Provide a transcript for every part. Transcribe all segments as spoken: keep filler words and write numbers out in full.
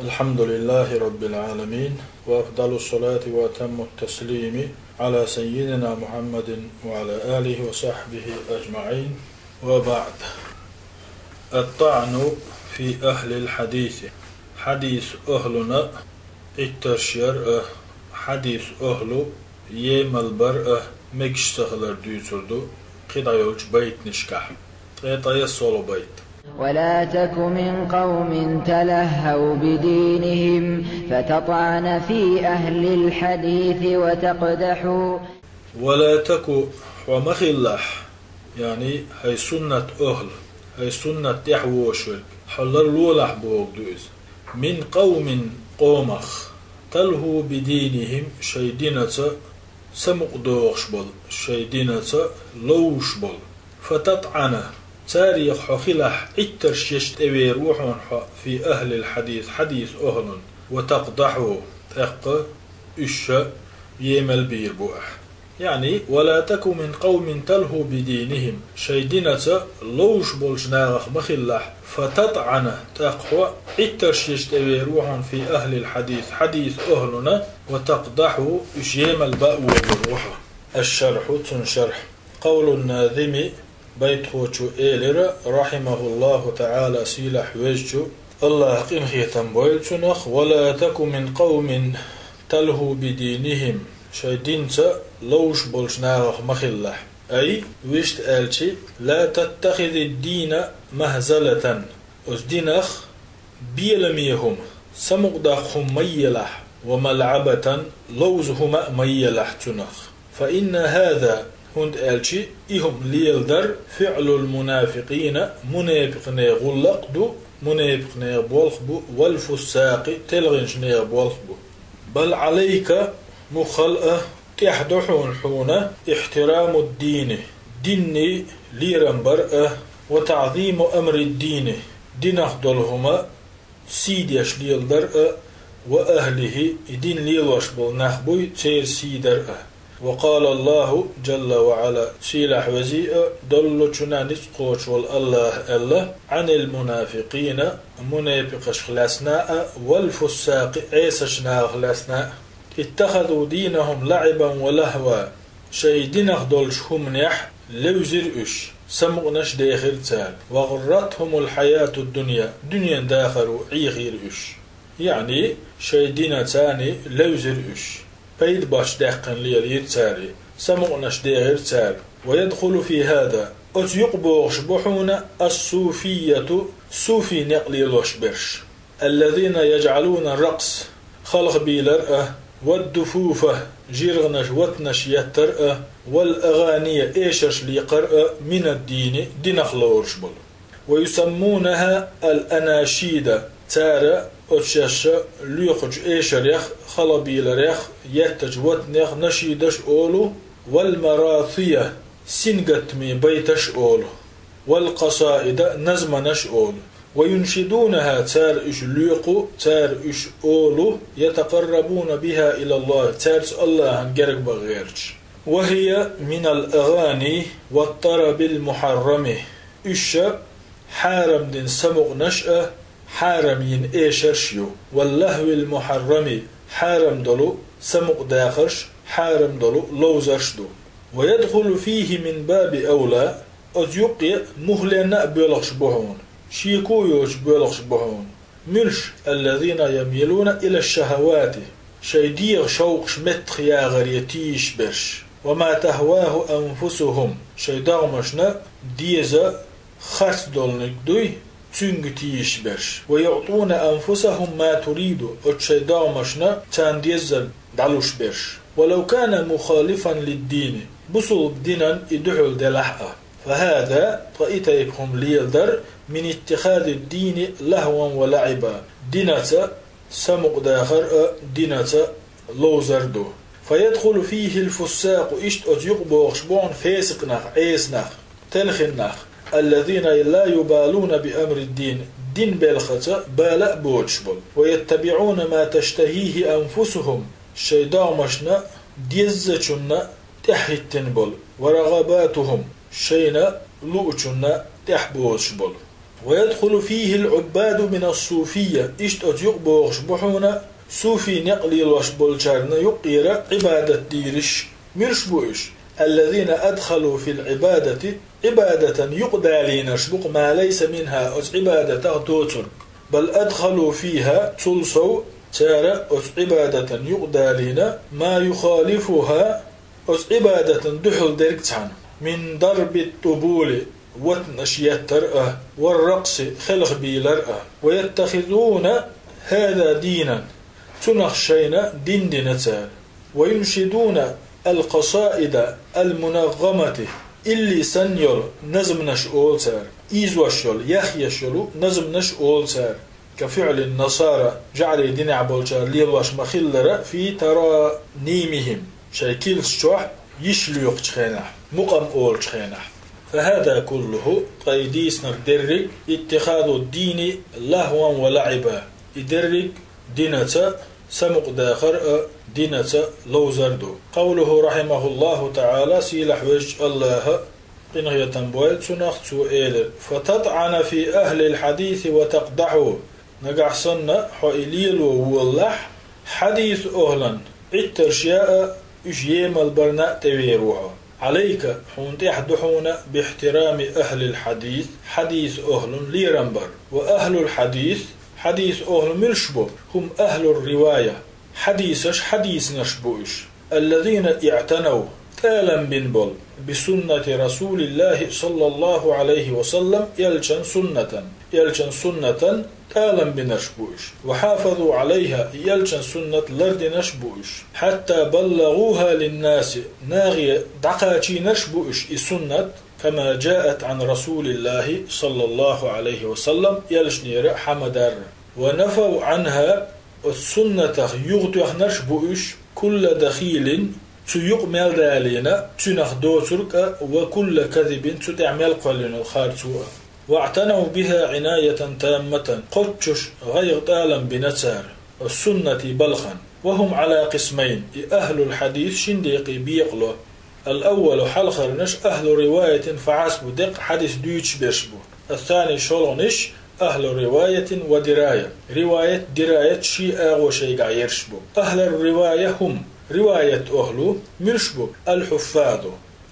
الحمد لله رب العالمين، وأفضل الصلاة وأتم التسليم على سيدنا محمد وعلى آله وصحبه أجمعين، وبعد. الطعن في أهل الحديث. Хьадис охӀлуна иттарш яр а, хьадис охӀлу емал бар а мегаш ца хилар дуьйцур ду кхидӀа йолчу байтанашкахь. ТӀе-тӀе я солу байт. ولا تك من قوم تلهوا بدينهم فتطعن في أهل الحديث وتقدحوا. ولا تك, хьо ма хилалахь, яъни хӀай суннат охӀла, хӀай суннат тӀехь вошверг, хьо ларлолахь бохург ду иза. من قوم, къомах, تلهوا بدينهم, шайн динаца самукъадохуш болу, шайн динаца ловзуш болу. فتطعن, царех хьо хилахь, Ӏиттарш еш тӀевер ву хьуна хьо, في أهل الحديث, хьадис охӀлун, وتقدحوا, тӀаккха уьш ша емал бийр бу ахь. Яъни, ولا تك من قوم تلهوا بدينهم, шайн динаца ловзуш болчу нахах ма хилалахь, فتطعن, тӀаккха хьо Ӏиттарш еш тӀевер ву хьуна, في أهل الحديث, хьадис охӀлуна, وتقدحوا, уьш емал бан волалур ву хьо. الشرح, цуьнан шархь. قول الناظم, байтахочо элира, رحمه الله تعالى, сийлахь везачу, АллахӀа къинхетам бойла цунах: ولا تك من قوم تلهوا بدينهم, шайн динца ловзуш болчу нахах ма хилалахь. أي, вуьшта аьлча, لا تتخذ الدين مهزلة, оцу динах беламе хӀума, самукъадаккха хӀума ма елахь, وملعبة, ловза хӀума а ма елахь цунах. فإن هذا, хӀунда аьлча и хӀума леладар فعل المنافقين, мунепикънех гӀуллакх ду, мунепикънех болх бу, والفساق, телхинчу нехан болх бу. بل عليك, муххал а, тӀехь ду хьуна, хьуна, احترام الدين, динний лерам бар а, وتعظيم أمر الدين, динах долу хӀума сий деш леладар а, وأهله, и дин лелош болу нах буй, церан сий дар а. وقال الله جل وعلا, сийлахь везий а, доллучунна ницкъ кхочуш волу АллахӀа аьлла: عن المنافقين, мунепикъашка лаьцна а, والفساق, Ӏесачу нахах лаьцна а. اتخذوا دينهم لعبا ولهوا, шайн динах долчу хӀуманехь левзира уьш, самукъанаш дехира цара. وغرتهم الحياة الدنيا, дуьненан дахаро Ӏехийра уьш. Яъни, шайн динацани левзира уьш. Пайда беш даьккхина лелийра цара, самукъанаш дехира цара. ويدخل في هذا, оцу юкъа богӀуш бу хьуна الصوفية, суфий некъ лелош берш. الذين يجعلون الرقص, халхабийлар а, والدفوف, жиргӀанаш, ватанаш еттар а, والأغاني, эшарш лекхар а, من الدين, динах лоруш болу. ويسمونها الأناشيد, цара оцу шаьш лоькхучу эшарех, халхабийларех, еттачу ватанех нашидаш олу, والمراثي, сингаттаме байташ олу, والقصائد, назманаш олу. وينشدونها, цара уьш лоькху, цара уьш олу, يتقربون بها إلى الله, цаьрца АллахӀана герга бан гӀерташ. وهي من الأغاني والطرب المحرم, уьш хьарам дина самукъанаш а, хьарам йина эшарш ю, واللهو المحرم, хьарам долу самукъадахарш, хьарам долу ловзарш ду. ويدخل فيه من باب أولى, оцу юккъе муххале а боьлхуш бу хьуна, шеко а йоцуш боьлхуш бу хьуна. Муьлш? الذين يميلون إلى الشهوات, шайн дегӀан шовкъаш меттахъяхаре тийшаберш. وما تهواه أنفسهم, шайн догӀмашна деза харц долниг дуй, цуьнга тийшаберш. ويعطون أنفسهم ما تريد, оцу шайн догӀмашна царна деззарг дӀалуш берш. ولو كان مخالفا للدين, бусулба динан и дуьхьал делахь а. فهذا, ткъа и тайпа хӀума леладар, من اتخاذ الدين لهوا ولعبا, динаца самукъадахар а, динаца ловзар ду. فيدخل فيه الفساق, иштта оцу юкъа богӀуш бу хьуна фесакъ нах, Ӏеса нах, телхина нах. الذين لا يبالون بأمر الدين, дин белхаца бала а боцуш болу. ويتبعون ما تشتهيه أنفسهم, шайн догӀмашна деззачунна тӀаьхьахӀиттина болу. ورغباتهم, шайна луучунна тӀаьхьабозуш болу. ويدخل فيه العباد من الصوفية, иштта оцу юкъа богӀуш бу хьуна суфий некъ лелош болчарна юкъера Ӏибадат дийраш. Муьлш бу уьш? الذين أدخلوا في العبادة, Ӏибадатан юкъадалийнарш бу-кх ما ليس منها, оцу Ӏибадатах доцург. بل أدخلوا فيها, цул сов, цара оцу Ӏибадатан юкъадалийна ما يخالفها, оцу Ӏибадатан дуьхьал дерг цхьаьна. من ضرب الطبول, ватанаш еттар а, والرقص, хелхабийлар а. ويتخذون هذا دينا, цунах шайна дин дина цара. وينشدون القصائد المنغمة, илли санна йолу назманаш олу цара, ийзош йолу, яхъеш йолу назманаш олу цара. كفعل النصارى, жаӀарийн динехь болчара лелош ма-хиллара, في ترانيمهم, шайн килс чохь йиш лоькхучу хенахь, мукъам олучу хенахь. فهذا كله, ткъа и дийцинарг дерриг, اتخاذ الدين لهوا ولعبا, и дерриг динаца самукъадахар а, динаца ловзар ду. قوله رحمه الله تعالى, сийлахь везачу АллахӀа къинхетам бойла цунах, цо элира: فتطعن في أهل الحديث وتقدحوا. Нагахь санна хьо и лело воллахь, хьадис охӀлан Ӏиттарш яа а, уьш емал барна а тӀевер ву хьо. عليك, хьуна тӀехь ду хьуна, باحترام أهل الحديث, хьадис охӀлун лерам бар. وأهل الحديث, хьадис охӀлу муьлш бу? هم أهل الرواية, хьадисаш хьадийцинарш бу уьш. الذين اعتنوا, тӀалам бина болу, بسنة رسول الله صلى الله عليه وسلم, элчан суннатан, элчан суннатан тӀалам бинарш бу уьш. وحافظوا عليها, и элчан суннат лардинарш бу уьш. حتى بلغوها للناس, нахе дӀакхачийнарш бу уьш и суннат, كما جاءت عن رسول الله صلى الله عليه وسلم, элчанера хьа ма-дарра. ونفوا عنها, оцу суннатах юхатоьхнарш бу уьш, كل دخيل, цу юкъа мел далийна, цуьнах доцург а, وكل كذب, цу тӀехь мел кхоьллина харцо а. واعتنوا بها عناية تامة, кхоччуш гӀайгӀа тӀалам бина цара оцу суннатан балхана. وهم على قسمين, и ахӀлул хьадис шина декъе бекъало. الأول, хьалхарнаш, أهل رواية فحسب, деккъа хьадис дуьйцуш берш бу. الثاني, шолгӀанаш, أهل رواية ودراية, риваят, дираят ши агӀо шайгахь ерш бу. أهل الرواية هم, риваят охӀлу муьлш бу? الحفاظ,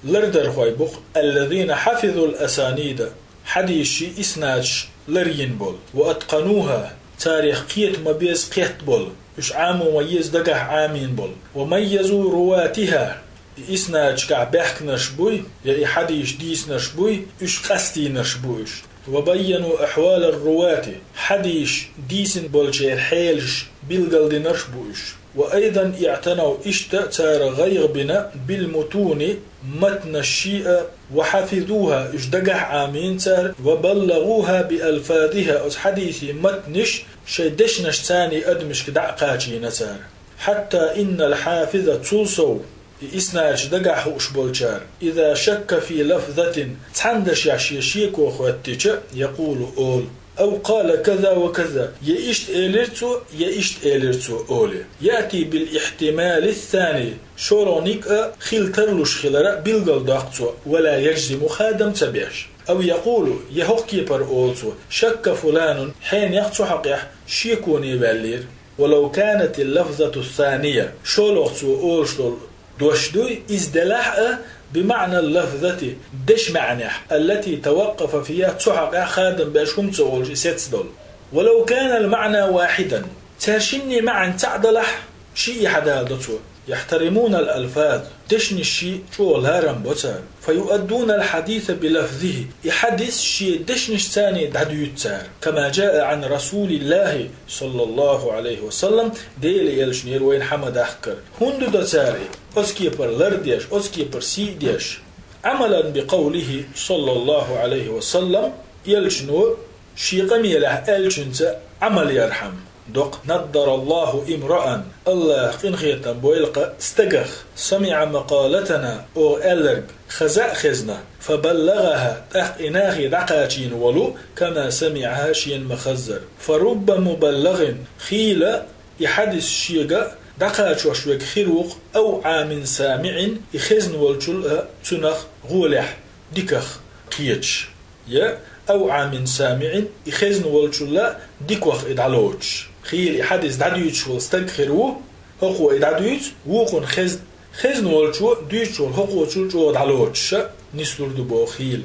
лардархой бу-кх, الذين حفظوا الأسانيد, хьадисийн иснадаш ларйина болу. وأتقنوها, царех кхета ма-безза кхетта болу, уьш Ӏамо ма-езза дагахь Ӏамийна болу. وميزوا رواتها, и иснадашкахь баьхкинарш буй, я и хьадисаш дийцинарш буй, уьш къастийнарш бу уьш. وبينوا أحوال الرواة, хьадисаш дийцина болчеран хьелаш билгалдинарш бу уьш. وأيضا اعتنوا, иштта цара гӀайгӀа бина, بالمتون, матнаш шиъ а, وحفظوها, уьш дагахь Ӏамийна цара, وبلغوها بألفاظها, оцу хьадисийн матнаш шайн дешнашца адамашка дӀа а кхачийна цара. حتى إن الحافظ, цул сов, и иснадаш дагахь хууш болчара, إذا شك في لفظة, цхьана дашехь шен шеко хӀоьттича, يقول, олу: أو قال كذا وكذا, я иштта элира цо, я иштта элира цо, олий. يأتي بالاحتمال الثاني, шолгӀаниг а хила тарлуш хилар а билгалдоккху цо, ولا يجزم, хадам ца беш. أو يقول, я хӀокху кепара олу цо: شك فلان, хьенех цу хьокъехь шеконе ваьллера. ولو كانت اللفظة الثانية, шолгӀа цо олуш долу дош дуй, иза делахь а, بمعنى اللفظة, дешан маьӀнехь, التي توقف فيها, цу хьокъехь хадам беш хӀума ца олуш и сецна долу. ولو كان المعنى واحدا, цара шиннан маьӀна цхьаъ далахь, шиъ хьадала до цо. يحترمون الألفاظ, дешнаш шиъ чӀогӀа ларам бо цара. فيؤدون الحديث بلفظه, и хьадис шен дешнашца дӀадуьйцу цара. كما جاء عن رسول الله صلى الله عليه وسلم, Делан элчанера вайна хьа ма-дахкара. ХӀунда до цара и? Оцу кепара лар деш, оцу кепара сий деш. عملا بقوله صلى الله عليه وسلم, элчано шен къамелехь аьллачуьнца Ӏамал ярхьама. Доккха: نضر الله امرأ, АллахӀа къинхетам бойла-кх стагах, سمع مقالتنا, оха аьлларг хаза а хезна, فبلغها, тӀаккха и нахе дӀакхачийна волу, كما سمعها, шена ма-хаззара. فرب مبلغ, хийла и хьадис шега дӀакхачош верг хир ву-кх, أوعى من سامع, и хезна волчул а цунах гӀолехь диках кхеташ. Я, أوعى من سامع, и хезна волчул дикох и дӀалоцуш. Хийла и хьадис дӀадуьйцуш волу стаг хир ву, хӀокхо и дӀадуьйцу, вукхунна хез-, хезна волчо дуьйцуш волу хӀокхочул чӀогӀа дӀалоцуш нислур ду боху хийла.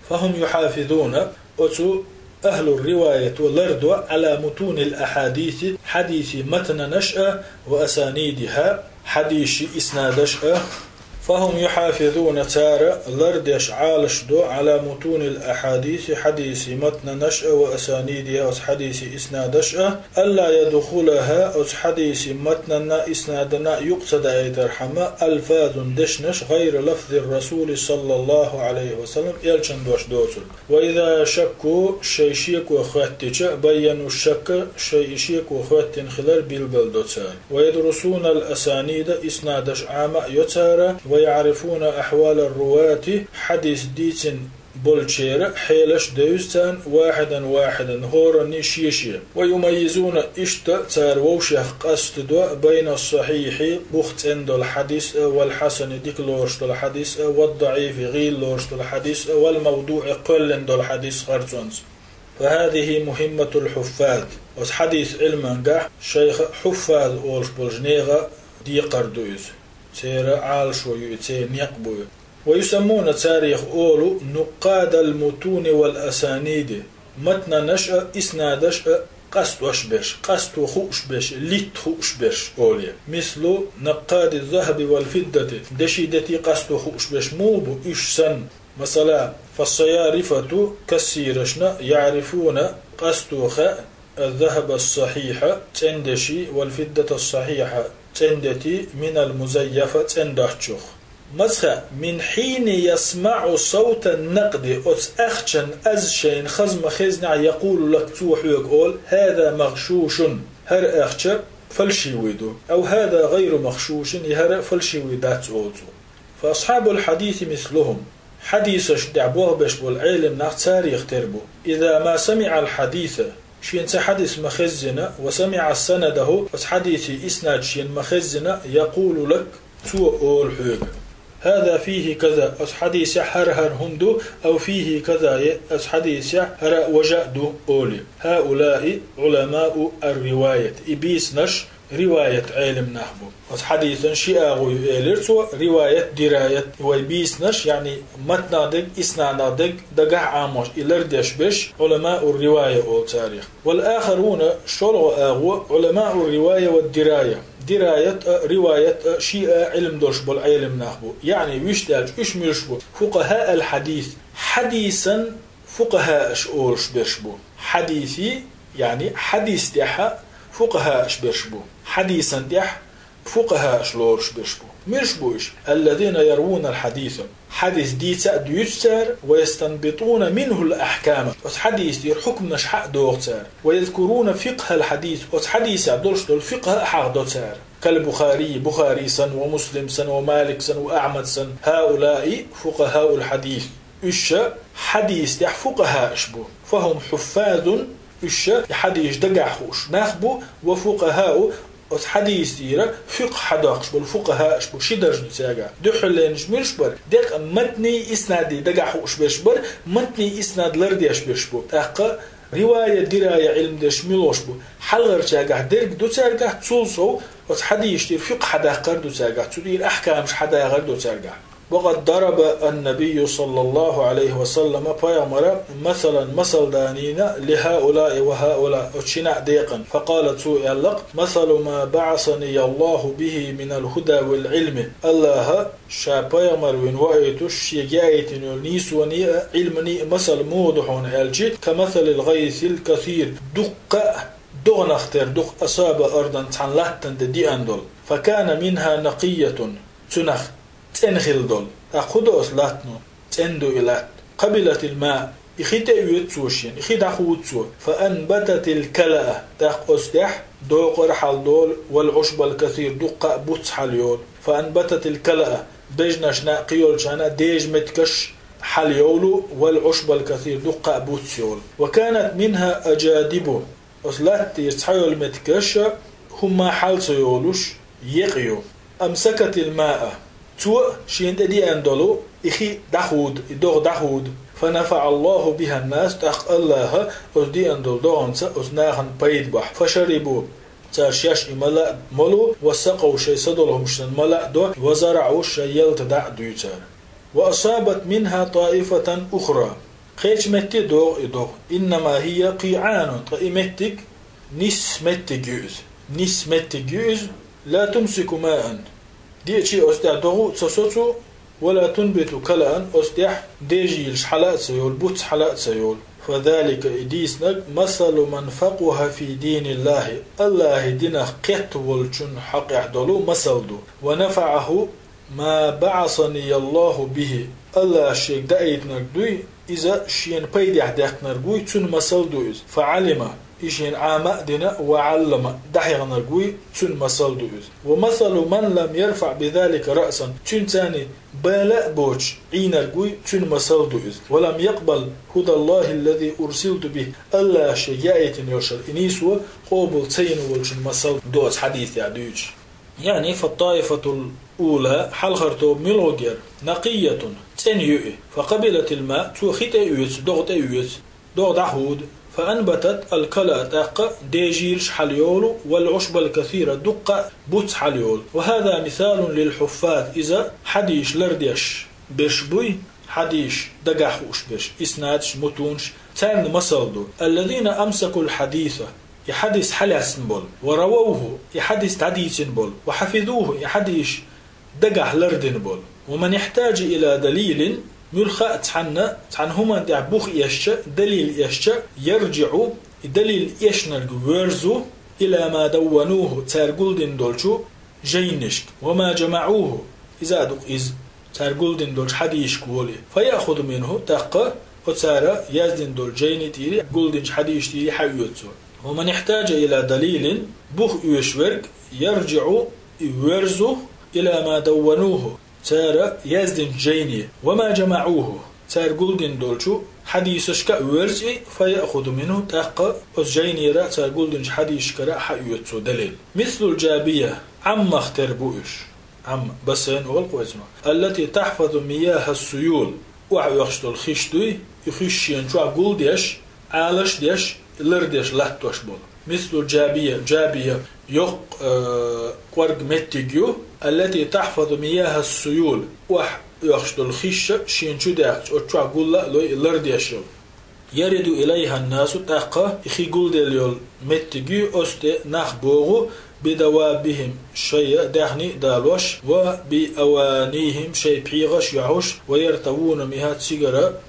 فهم يحافظون, оцу أهل الرواية лардо, على متون الأحاديث, хьадисийн матнанаш а, وأسانيدها, хьадисийн иснадаш а. فهم يحافظون, цара лардеш, Ӏалашдо, على متون الأحاديث, хьадисийн матнанаш а, وأسانيدها, оцу хьадисийн иснадаш а, ألا يدخلها, оцу хьадисийн матнана, иснадана юкъа ца даийтархьама, ألفاظ, дешнаш, غير لفظ الرسول صلى الله عليه وسلم, элчан дош доцург. وإذا شكوا, шайн шеко хӀоьттича, بينوا الشك, шайн и шеко хӀоьттина хилар билгалдо цара. ويدرسون الأسانيد, иснадаш Ӏама а йо цара, ويعرفون أحوال الرواة, хьадис дийцина болчеран хьелаш девза царна, واحدا واحدا, хӀоранний шен-шен. ويميزون, иштта цара вовшех къастадо, بين الصحيح, бух цӀена долу хьадис а, والحسن, дика лоруш долу хьадис а, والضعيف, гӀийла лоруш долу хьадис а, والموضوع, кхоьллина долу хьадис харцонца. فهذه مهمة الحفاظ. Оцу хьадис Ӏилмангахь шайх хьуффаз олуш болчу нехан декхар ду иза. Церан Ӏалашо ю и, церан некъ бу и. ويسمون, царех олу, نقاد المتون والأسانيد, матнанаш а, иснадаш а къастош берш, къасто хууш берш, литта хууш берш олий. مثل نقاد الذهب والفضة, деши дети къасто хууш берш муха бу, уьш санна. Масала, فالصيارفة, кассирашна, يعرفون, къасто хаьа, الذهب الصحيح, цӀена деши, والفضة الصحيحة, цӀена дети, من المزيفة, цӀена доцчух. Маца хаьа, من حين يسمع صوت النقد, оцу ахчан аз шайна хаза ма-хезнехь, يقول لك, цо хьоьга олу, هذا مغشوش, хӀара ахча фальшивый ду, أو هذا غير مغشوش, я хӀара фальшивый дац, олу цо. فأصحاب الحديث مثلهم. Хьадисаш тӀехь болх беш болу Ӏелам нах царех тера бу. إذا ما سمع الحديث, шена цхьа хьадис ма-хеззина, وسمع سنده, оцу хьадисан иснад шена ма-хеззина, يقول لك, цо олу хьоьга: هذا فيه كذا, оцу хьадисехь хӀара-хӀара хӀума ду, أو فيه كذا, я оцу хьадисехь хӀара важа а ду, олий. هؤلاء علماء الرواية. И бийцинарш риваят Ӏелам нах бу. Оцу хьадисан ши агӀо ю, элира цо: риваят, дираят. Вай бийцинарш, яъни матнах дерг, иснадах дерг дагахь Ӏамош, и лардеш берш, علماء الرواية олу царех. والآخرون, шолгӀа агӀо, علماء الرواية والدراية. Дираят а, риваят а шиъ а Ӏилма долуш болу Ӏелам нах бу. Яъни, вуьшта аьлча, уьш муьлш бу? فقهاء الحديث. Хьадисан фукъахааш олуш берш бу. Хьадиси, яъни хьадис тӀехь фукъахааш берш бу. Хьадисан тӀехь фукъахааш лоруш берш бу. Муьлш бу уьш? الذين يروون الحديث. Хьадис дийца а дуьйцу цара, ويستنبطون منه الأحكام. Оцу хьадис тӀера хьукманаш хьа а доху цара. ويذكرون فقه الحديث. Оцу хьадисехь долуш долу фикъхӀ а хьахдо цара. كالبخاري, Бухари санна, ومسلم санна, ومالك санна, وأحمد санна. هؤلاء فقهاء الحديث. Уьш хьадис тӀехь фукъахааш бу. فهم حفاظ, уьш и хьадис дагахь хууш нах бу, وفقهاء, оцу хьадис тӀера фикъхӀ хьадоккхуш болу фукъахааш бу, ши дарж ду цаьргахь. Дуьххьарлернаш муьлш бара? Декъа матний, иснади дагахь хууш берш бара, матний, иснад лардеш берш бу. ТӀаккха ривая, дирая Ӏилма дерш муьлш бу? Хьалхарчаьргахь дерг ду цаьргахь, цул сов оцу хьадис тӀера фикъхӀ хьадаккхар ду цаьргахь, цу тӀера ахкамаш хьадахар ду цаьргахь. وقد ضرب النبي صلى الله عليه وسلم, пайхамара, مثلا, масал данийна, لهؤلاء وهؤلاء, оцу шина а декъана. فقال, цо аьлла-кх: مثل ما بعثني الله به من الهدى والعلم. АллахӀа ша пайхамар вина ваийтуш шега яийтина йолу нийсоний а, Ӏилманий а масал муха ду хьуна аьлча, كمثل الغيث الكثير, дуккха а догӀанах тера дукха, أصاب أرضا, цхьана латтана тӀе деана долу. فكان منها نقية, цунах цӀена хилла долу. ТӀаккха хӀун до оцу латтано? ЦӀена ду и латта. قبلت الماء, и хи тӀе а оьцу цо шена, и хи дӀахуду цо. فأنبتت الكلأ, тӀаккха оцу тӀехь докъар хьалдолу, والعشب الكثير, дуккха а буц хьалйолу. فأنبتت الكلأ, бежнашна а, кхийолчарна а дежа меттигаш хьалйолу, والعشب الكثير, дуккха а буц йолу. وكانت منها أجادب, оцу латта тӀера цхьайолу меттигаш хӀумма хьал ца йолуш, екъа ю. أمسكت الماء, Цо шена тӀе деана долу и хи дӀахуду, и догӀа дӀахуду. فنفع الله بها الناس, тӀаккха Аллаха оцу деана долу догӀанца оцу нахана пайда бахьа. فشربوا, цара шаьш и мала а молу, وسقوا, шайн садолу хӀуманаш санна мала а до, وزرعوا, шайн ялта дӀа а дуьйцу цара. وأصابت منها طائفة أخرى. Кхечу метте догӀу и догӀа. إنما هي قيعان, ткъа и меттиг нисса меттиг ю иза. Нисса меттиг ю иза. لا تمسك ماء. Деачи оцу тӀехь догӀу а ца соцу, ولا تنبت كلأ, оцу тӀехь дежийлаш хьала а ца йолу, буц хьала а ца йолу. فذلك, и дийцинарг, مثل من فقه في دين الله, Аллахьан динах кхетта волчун хьокъехь долу масал ду. ونفعه ما بعثني الله به. Аллаха шега даийтинарг дуй, иза шена пайдехь даьккхинарг вуй, цуьнан масал ду иза. فعلم, и шена Ӏама а дина, وعلم, дӀахьехнарг вуй, цуьнан масал ду иза. ومثل من لم يرفع بذلك رأسا, цуьнца бала а боцуш Ӏийнарг вуй, цуьнан масал ду иза. ولم يقبل هدى الله الذي أرسلت به. Аллаха шега яийтина йолу шарӀ, и нийсо къобал ца йина волчун масал ду оцу хьадисехь дуьйцуш. يعني فالطائفة الأولى, хьалхара тоба муьлхарг яра, نقية, цӀена ю и, فقبلت الماء, цо хи тӀе оьцу, догӀа тӀе оьцу, догӀа дӀахуду, فأنبتت الكلأ, тӀаккха дежийлаш хьала йолу, والعشب الكثير, дуккха а буц хьала йолу. وهذا مثال للحفاظ, иза хьадисаш лардеш берш буй, хьадисаш дагахь хууш берш, иснадаш, мутунаш, царна масал ду. الذين أمسكوا الحديث, и хьадис хьалаьцна болу, ورووه, и хьадис дӀадийцина болу, وحفظوه, и хьадисаш дагахь лардина болу. ومن احتاج إلى دليل, муьлхха а цхьанна, цхьана хӀуманна тӀехь бух эшча, далил эшча, يرجع, и далил эшнарг воьрзу, إلى ما دونوه, цара гулдина долчу жайнашка, وما جمعوه, иза а ду-кх иза, цара гулдина долчу хьадисашка волий, فيأخذ منه, тӀаккха оцара яздина долчу жайни тӀера, гулдинчу хьадисаш тӀера хьаоьцу цо. ومن احتاج إلى دليل, бух оьшуш верг, يرجع, и воьрзу, إلى ما دونوه, цара яздинчу жайне, وما جمعوه, цара гулдина долчу хьадисашка а воьрзу и, فيأخذ منه, тӀаккха оцу жайнера а, цара гулдинчу хьадисашкара а хьаоьцу цо далил. مثل الجابية, Ӏаммах тера бу уьш. Ӏамма, бассейн олу-кх вай цунах. التي تحفظ مياه السيول. Охьаоьхуш долу хиш дуй, и хиш шена чохь гулдеш, Ӏалаш а деш, лардеш латтош болу. مثل الجابية, джабия, йоккха, э, кӀорга меттиг ю, التي تحفظ مياه السيول, охьаоьхуш долу хиш шена чу даьккхича, оцу чохь гулла а лой и лардеш йолу. يرد إليها الناس, тӀаккха и хи гулделла йолу меттиг ю, оцу тӀе нах богӀу, بدوابهم, шайн даьхний а далош, وبأوانيهم, шайн пхьегӀаш а йохьуш, ويرتوون منها, цигара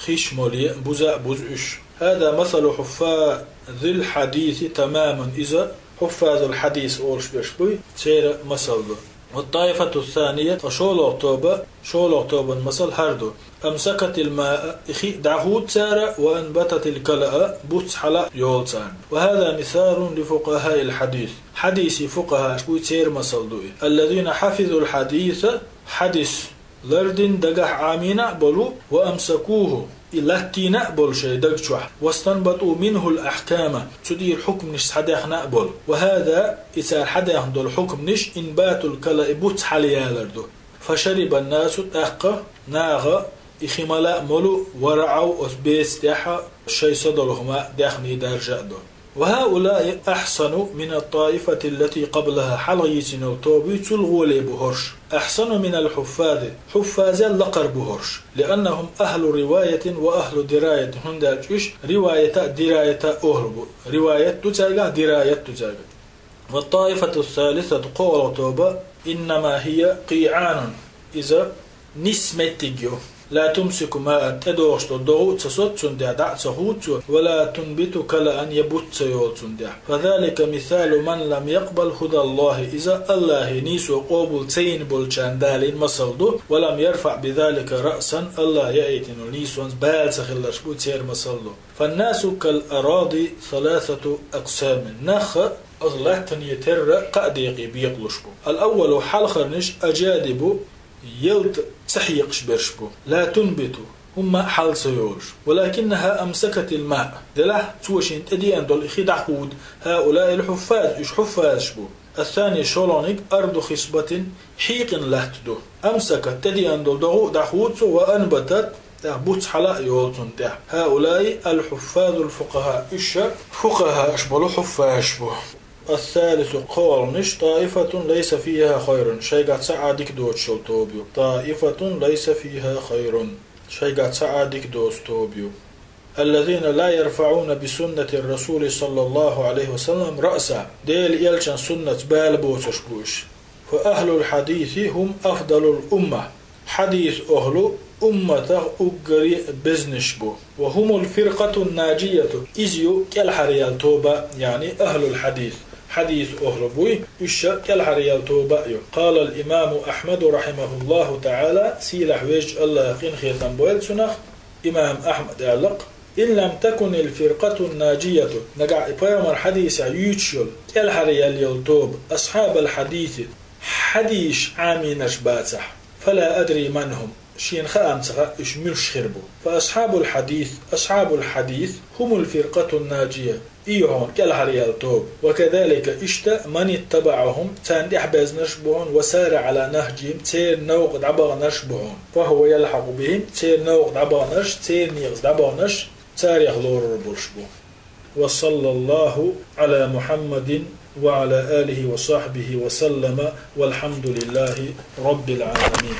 хиш моле, буза а бузу уьш. هذا مثل حفاظ الحديث تماما, иза حفاظ الحديث олуш берш буй, церан масал ду. والطائفة الثانية, ткъа шолгӀа тоба, шолгӀа тобан масал хӀара ду. أمسكت الماء, и хи дӀахуду цара, وأنبتت الكلأ, буц хьала а йолу царна. وهذا مثال لفقهاء الحديث. Хьадиси фукъахӀаш буй, церан масал ду и. الذين حفظوا الحديث, хьадис лардина, дагахь Ӏамийна а болу, وأمسكوه, и латтийна а болу шайн даг чохь, واستنبطوا منه الأحكام, цу тӀера хьукманаш схьадаьхна а болу. وهذا, и цара схьадаьхна долу хьукманаш, إنبات الكلأ, буц хьалаялар ду. فشرب الناس, тӀаккха наха и хи мала а молу, ورعوا, оцу беца тӀехь шайн са долу хӀума, даьхний даржа а до. وهؤلاء أحصن من الطائفة التي قبلها, хьалха йийцина йолу тоба ю, цул гӀоле бу хӀорш. أحصن من الحفاظ, хьуффазел лакхара бу хӀорш. لأنهم أهل رواية وأهل دراية, хӀунда аьлча уьш риваята а, дираята а охӀла бу. Риваят ду цаьргахь, дираят ду цаьргахь. والطائفة الثالثة, кхоалгӀа тоба, إنما هي قيعان, иза нисса меттиг ю. لا تمسك ماء, тӀедогӀуш долу догӀа а ца соцу цунна тӀехь, дӀа а ца худу цо, ولا تنبت كلأ, я буц ца йолу цунна тӀехь. فذلك مثال من لم يقبل هدى الله, иза Аллахьан нийсо къобал ца йина болчарна далийна масал ду, ولم يرفع بذلك رأسا, Аллаха яийтина нийсонца бала ца хилларш буй, церан масал ду. فالناس كالأراضي ثلاثة أقسام. Нах а латтане терра кхаа декъе бекъалуш бу. الأول, хьалхарнаш, أجادب, ялта ца хьекхаш берш бу. لا تنبت, хӀумма а хьал ца йолуш. ولكنها أمسكت الماء. Делахь цо шена тӀедеана долу хи дӀахуду. هؤلاء الحفاظ, уьш хьуффазаш бу. الثاني, шолгӀаниг, أرض خصبة, хьийкъина латта ду. أمسكت, тӀедеана долу догӀа а дӀахода цо, وأنبتت, тӀаккха буц хьала а йолу цунна тӀехь. هؤلاء الحفاظ الفقهاء, уьш фукъахӀаш болу хьуффазаш бу. الثالث, кхоалгӀанаш, طائفة ليس فيها خير, шайгахь цхьа а дика доцуш йолу тоба ю. طائفة ليس فيها خير, шайгахь цхьа а дика доцу тоба ю. الذين لا يرفعون بسنة الرسول صلى الله عليه وسلم رأسا, Делан элчан суннатца бала боцуш бу уьш. فأهل الحديث هم أفضل الأمة, хьадис охӀла умматах уггаре а безнаш бу. وهم الفرقة الناجية, иза ю кӀелхьараяьлла тоба, яъни أهل الحديث, хьадис охӀла буй, уьш кӀелхьараяьлла тоба а ю. قال الإمام أحمد رحمه الله تعالى, сийлахь везачу АллахӀа къинхетам бойла цунах, имам Ахьмада аьлла-кх: إن لم تكن الفرقة الناجية, нагахь и пайхамар хьадисехь юьйцуш йолу, кӀелхьараяьлла йолу тоба, أصحاب الحديث, хьадисаш Ӏамийнарш бацахь, فلا أدري من هم, шена хаа ца хаьа, уьш муьлш хир бу. فأصحاب الحديث, أصحاب الحديث هم الفرقة الناجية, и ю хьуна кӀелхьараяьлла тоба. وكذلك, иштта, من اتبعهم, царна тӀаьхьабаьзнарш бу хьуна, وسار على نهجهم, церан новкъа дӀабаханарш бу хьуна. فهو يلحق بهم, церан новкъа дӀабаханарш, церан некъаца дӀабаханарш, царех лорур болуш бу. وصلى الله على محمد وعلى آله وصحبه وسلم، والحمد لله رب العالمين.